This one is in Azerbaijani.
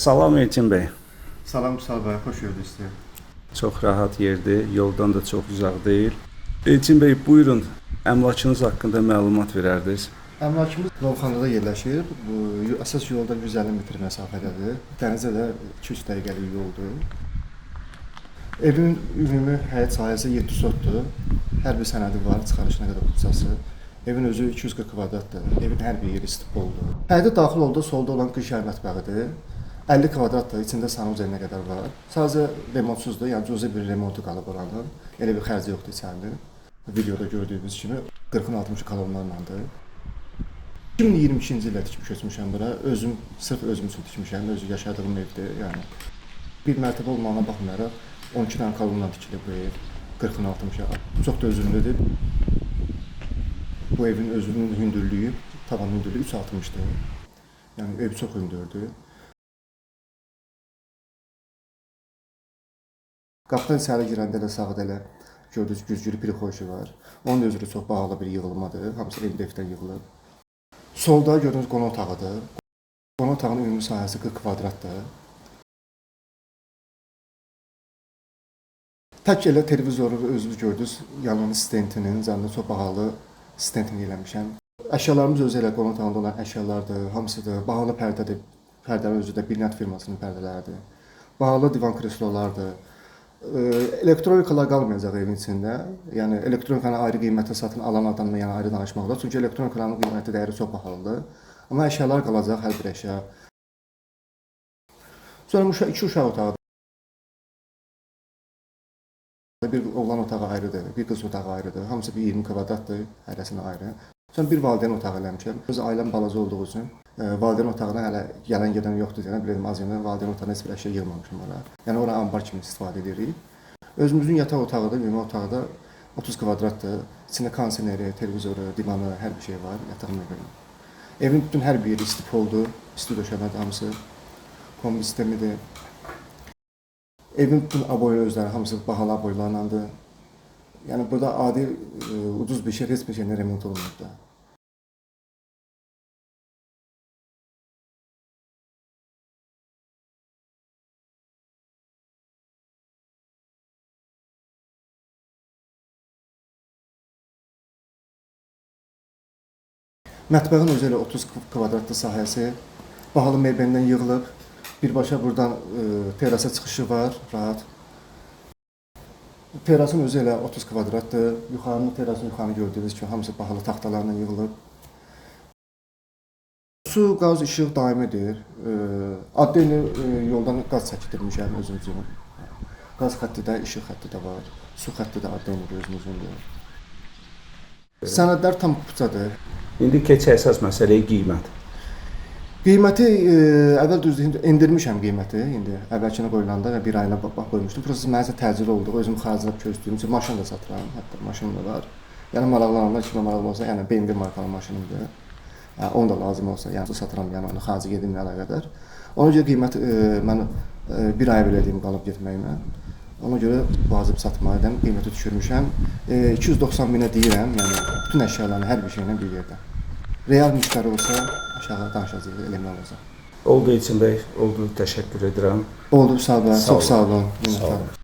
Salam Elçin bəy. Salam Vüsal bəy, xoş gördük sizi. Çox rahat yerdir, yoldan da çox uzaq deyil. Elçin bəy, buyurun, əmlakınız haqqında məlumat verərdiniz. Əmlakımız Novxanıda yerləşir. Bu əsas yoldan 150 metr məsafədədir. Dənizə də 2-3 dəqiqəlik yoldur. Evin ümumi həyət sahəsi 7 sotdur. Hər bir sənədi var, çıxarışına qədər kupçası. Evin özü 240 kvadratdır. Evin hər bir yeri istipoldur. Həyətə daxil oldu, solda olan qış yay mətbəxidir. 50 kvadratdır, içində sanuzel nə qədər var. Sadəcə remontsuzdur, yəni cüzi bir remontu qalıb oranın. Elə bir xərci yoxdur içərinin. Videoda gördüyünüz kimi 40-ın 60 kolonlarlandır. 2022-ci ildə tikib köçmüşəm bura. Özüm sırf özüm üçün tikmişəm, özü yaşadığım evdir, yəni. Bir mərtəbə olmağına baxmayaraq 12 dənə kolonla tikilib bu ev. 40-ın 60-a. Çox dözümlüdür. Bu evin özünün hündürlüyü, tavan hündürlüyü 3.60-dır. Yəni ev çox hündürdür. Qapıdan içəri girəndə elə sağda elə gördüyünüz güzgülü prixoşu var. Onun özü çox bahalı bir yığılmadır. Hamısı MDF-dən yığılıb. Solda gördüyünüz qonaq otağıdır. Qonaq otağının ümumi sahəsi 40 kvadratdır. Tək elə televizoru özünüz gördünüz, yanının stentinin, zəndə çox bahalı stentini eləmişəm. Əşyalarımız özü elə qonaq otağında olan əşyalardır, hamısıdır. Bahalı pərdədir. Pərdənin özü də Brilliant firmasının pərdələridir. Bahalı divan kreslolardır. Elektronikalar qalmayacaq evin içində. Yəni elektronikanı ayrı qiymətə satın alan adamla yəni ayrı danışmaq olar. Çünki elektronikaların qiyməti dəyəri çox bahalıdır. Amma əşyalar qalacaq, hər bir əşya. Sonra iki uşaq otağıdır. Bir oğlan otağı ayrıdır, bir qız otağı ayrıdır. Hamısı bir 20 kvadratdır, hərəsinin ayrı. Sonra bir valideyn otağı eləmişəm. Öz ailəm balaca olduğu üçün valideyn otağına hələ gələn gedən yoxdur deyənə bilirdim, az yemək valideyn otağına heç bir əşya yığmamışam ora. Yəni ora ambar kimi istifadə edirik. Özümüzün yataq otağı da, ümumi otağı da 30 kvadratdır. İçində kondisioneri, televizoru, divanı, hər bir şey var yataq mebeli. Evin bütün hər bir yeri istipoldur, isti döşəmədir hamısı. Kombi sistemidir. Evin bütün aboyu özləri hamısı bahalı aboylarlandır. Yəni burada adi, ucuz bir şey, heç bir şeylə remont olunmur da. Mətbəxin özü elə 30 kvadratlı sahəsi, bahalı mebeldən yığılıb. Birbaşa buradan terasa çıxışı var, rahat. Terasın özü elə 30 kvadratdır. Yuxarının terasın yuxarını gördüyünüz kimi hamısı bahalı taxtalarla yığılıb. Su, qaz, işıq daimidir. Adlı yoldan qaz çəkdirmişəm özüm üçün. Qaz xətti də, işıq xətti də var. Su xətti də adlı özümüzündür. Sənədlər tam kupçadır. İndi keçək əsas məsələyə, qiymət. Qiyməti əvvəl düzdür, endirmişəm qiyməti indi. Əvvəlkinə qoyulanda və bir ayına bax qoymuşdum. Proses mənə isə təcil oldu. Özüm xaricdə köçdüyüm üçün maşın da satıram, hətta maşınım da var. Yəni maraqlananlar kimə maraqlı olsa, yəni BMW markalı maşınımdır. Yəni, onu da lazım olsa, yəni satıram, yəni onu xarici gedimlə əlaqədar. Ona görə qiymət mən bir ay belə deyim qalıb getməyimə. Ona görə vacib satmalıydım, qiyməti düşürmüşəm. 290 minə deyirəm, yəni bütün əşyalarını, hər bir şeylə bir yerdə. Real müştəri olsa aşağı danışacağıq, eləmək olacaq. Oldu Elçin bəy, oldu, təşəkkür edirəm. Oldu, sağ olun, çox sağ olun. Sağ olun.